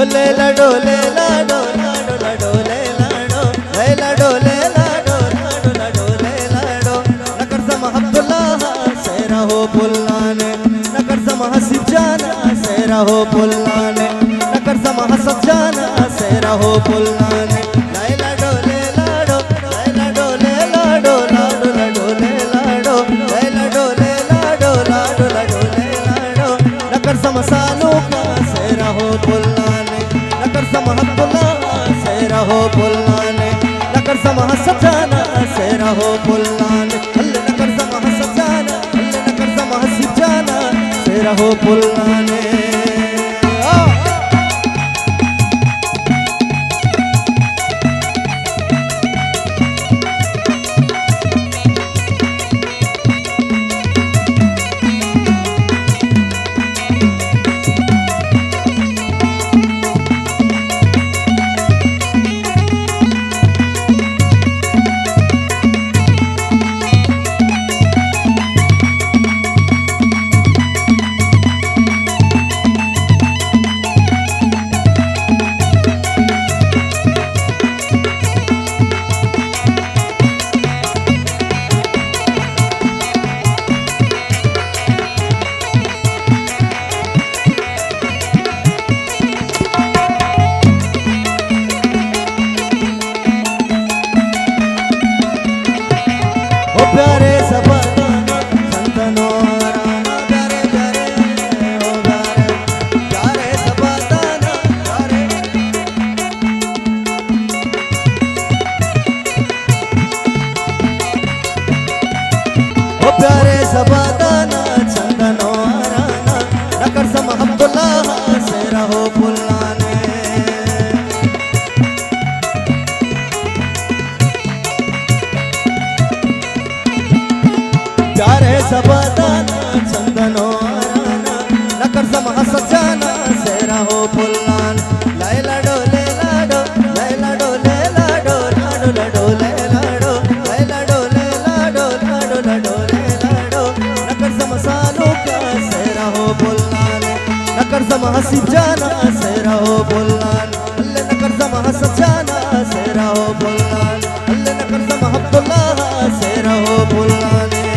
لیلا ڈو، لیلا ڈو، لاڈو، لاڈو، لیلا ڈو، لیلا ڈو، لیلا ڈو، لاڈو، لاڈو، لیلا ڈو۔ نکر زما عبداللہ سیرا ہو پلانے، نکر زما حسیب جانا سیرا ہو پلانے، نکر زما حسد جانا سیرا ہو پلانے۔ لیلا ڈو، لیلا ڈو، لیلا ڈو، لیلا ڈو، لاڈو، لاڈو، لیلا ڈو، لیلا ڈو، لیلا ڈو، لاڈو، لاڈو، لیلا ڈو۔ نکر زما سالو کا سیرا ہو پلانے، نکر زما عبداللہ سیرا ہو پلانے، نکر زما حسد جانا سیرا ہو پلانے۔ اللہ نکر زما حسد جانا، اللہ نکر زما حسد جانا سیرا ہو پلانے۔ آ! او پیارے سبا دانا، سنتنو آرانا، پیارے، پیارے، او پیارے، پیارے سبا دانا، پیارے۔ او پیارے سبا دانا، چندنو آرانا، نکر زما عبداللہ سیرا ہو پلانے۔ پیارے سبا دانا، چندنو آرانا، نکر زما حسد جانا سیرا ہو پلان۔ لیلا ڈو، لیلا ڈو، لیلا ڈو، لیلا ڈو، لاڈو، لاڈو، لیلا ڈو، لیلا ڈو، لیلا ڈو، لاڈو، لاڈو، لیلا ڈو۔ نکر زما سالو کا سیرا ہو پلان، نکر زما حسیب جانا سیرا ہو پلان۔ اللہ نکر زما حسد جانا سیرا ہو پلان، اللہ نکر زما عبداللہ سیرا ہو پلانے۔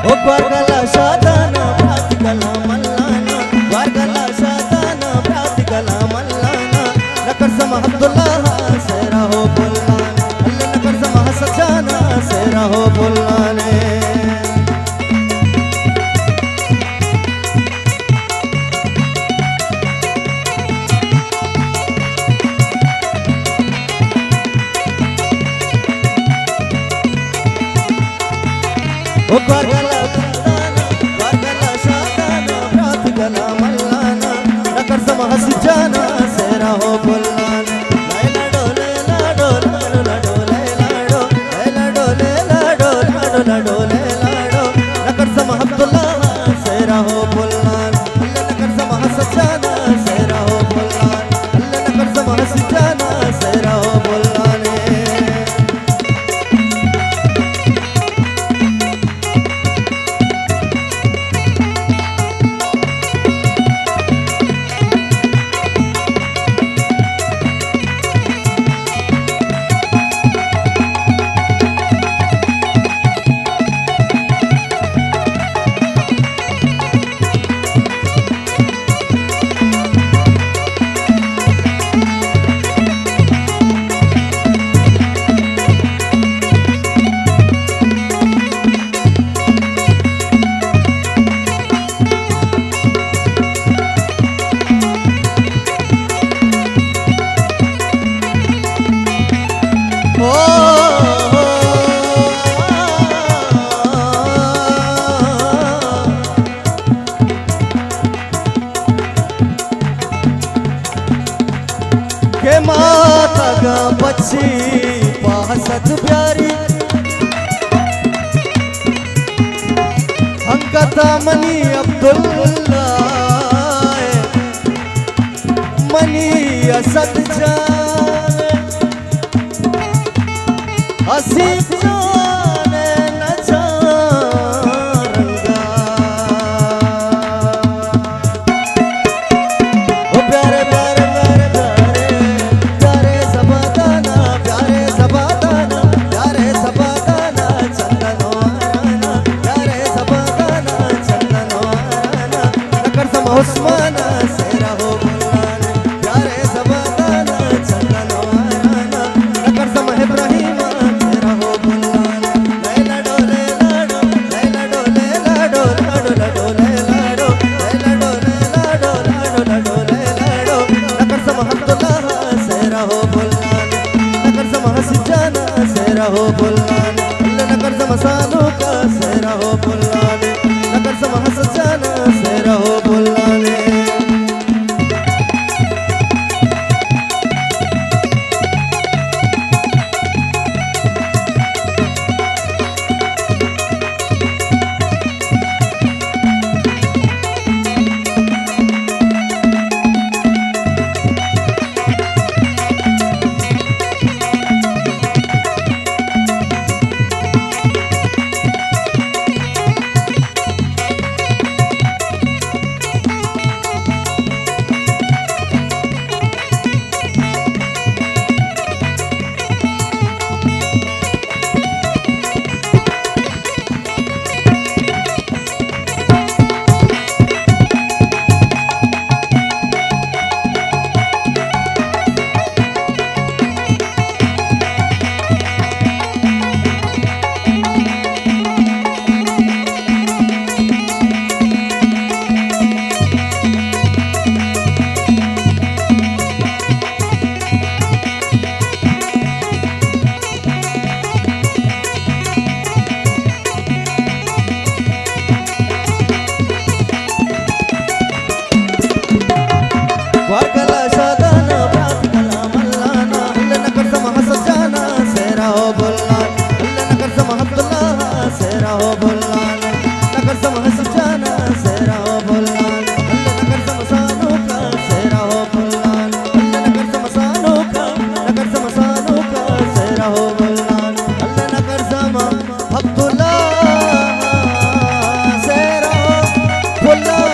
او گوارگلا شادانا، برات گلا ملانا، گوارگلا شادانا، برات گلا ملانا، نکر زما عبداللہ سیرا ہو پلانے، اللہ نکر زما حسد جانا سیرا ہو پلانے۔ او گوارگلا گلدانا، گوارگلا شادانا، برات گلا ملانا، نکر زما حسیب جانا سیرا ہو پلانا۔ لیلا ڈو، لیلا ڈو، لاڈو، لاڈو، لیلا ڈو، لیلا ڈو، لیلا ڈو، لاڈو، لاڈو، لیلا ڈو۔ نکر زما عبداللہ سیرا ہو پلان، اللہ نکر زما حسد جانا سیرا ہو پلان، اللہ نکر زما حسد جانا سیرا ہو پلانے۔ پچی پاسد بیاری، ہنکتا منی عبداللہ، منی اسد جان، حسین جان نچارنگا۔ او پیارے، پیارے، پیارے، پیارے، پیارے سبا دانا، پیارے سبا دانا، پیارے سبا دانا، چندن وارانا، پیارے سبا دانا، چندن وارانا۔ نکر سما عثمان سیرا ہو بلانا، پیارے سبا دانا، چندن وارانا۔ نکر سما ابراہیم سیرا ہو بلانا۔ وار کلا شادانا، برات کلا ملانا، اللہ نکر سما حسن جانا، سیرا ہو بلانا، اللہ نکر سما عبداللہ، سیرا ہو بلانا، نکر سما حسن جانا، سیرا ہو بلانا، اللہ نکر سما سانوکا، سیرا ہو بلانا، اللہ نکر سما سانوکا، نکر سما سانوکا، سیرا ہو بلانا، اللہ نکر سما عبداللہ، سیرا ہو بلانا۔